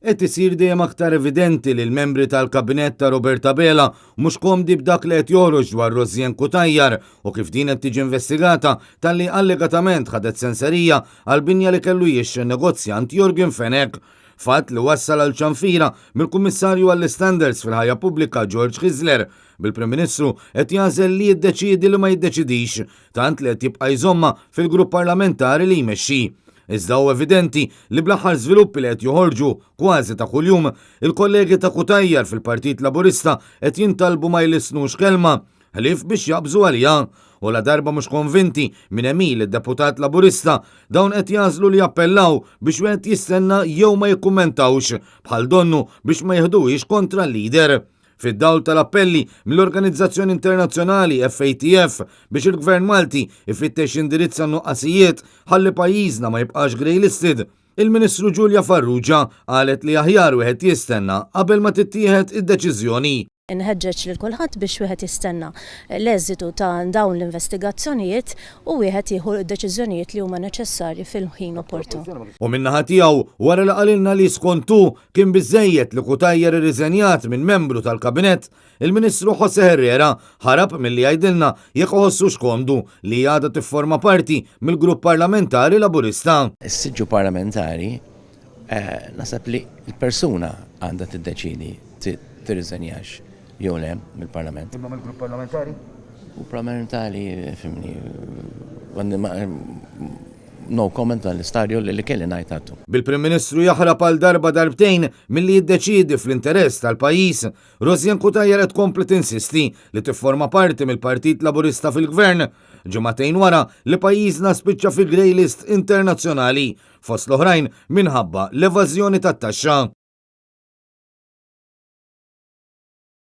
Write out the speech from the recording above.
Qed isir dejjem aktar evidenti li l-membri tal-Kabinett ta' Robert Abela mhux komdi b'dak li qed joħroġ dwar Rosianne Cutajar u kif din qed tiġi investigata talli allegatament ħadet senserija għal binja li kellu jixtri n-negozjant Yorgen Fenech. Fatt li wassal għal ċanfira mill-Kummissarju għall-Istandards fil-Ħajja Pubblika George Hyzler, bil-Prim Ministru qed jagħżel li jiddeċiedi li ma jiddeċidix, tant li qed jibqa' jżommha fil-grupp parlamentari li jmexxi. Iżda hu evidenti li bl-aħħar żviluppi li qed joħorġu kważi ta' kuljum, il-kollegi ta' Cutajar fil-Partit Laburista qed jintalbu ma jlissnux kelma, ħlief biex jaqbżu għaliha. U ladarba mhux konvinti minn għemil id-deputat Laburista, dawn qed jagħżlu li jappellaw biex wieħed jistenna jew ma jikkummentawx, bħal donnu biex ma jiħduhiex kontra l-leader. Fid-dawl tal-appelli mill-organizzazzjoni internazzjonali FATF biex il-Gvern Malti ifittex jindirizza n-nuqqasijiet ħalli pajjiżna ma jibqax grey listed, il-Ministru Julia Farrugia qalet li aħjar wieħed jistenna qabel ma tittieħed id-deċiżjoni. Inħeġġeġ lil kulħadd biex wieħed jistenna l-eżitu ta' dawn l-investigazzjonijiet u wieħed jieħu d-deċiżjonijiet li huma neċessarji fil-ħin opportun. U min-naħa tiegħu, wara li qalilna li skont hu kien biżżejjed li Cutajar irriżenjat minn membru tal-Kabinett, il-Ministru José Herrera ħarab milli jgħidilna jekk iħossux komdu li hi għadha tifforma parti mill-Grupp Parlamentari Laburista. Is-siġġu parlamentari naħseb li l-persuna għandha tiddeċiedi tirriżenjax jew le mill-Parlament. Imma mill-grupp parlamentari? Grupp parlamentari, fimni, no comment dan l-istadju li kelli ngħid għadtu. Bil-Prim Ministru jaħrab għal darba darbtejn milli jiddeċiedi fl-interess tal-pajjiż, Rosianne Cutajar qed tkompli tinsisti li tifforma parti mill-Partit Laburista fil-Gvern, ġimagħtejn wara li pajjiżna spiċċa fi grey list internazzjonali, fost l-oħrajn minħabba l-evażjoni tat-taxxa.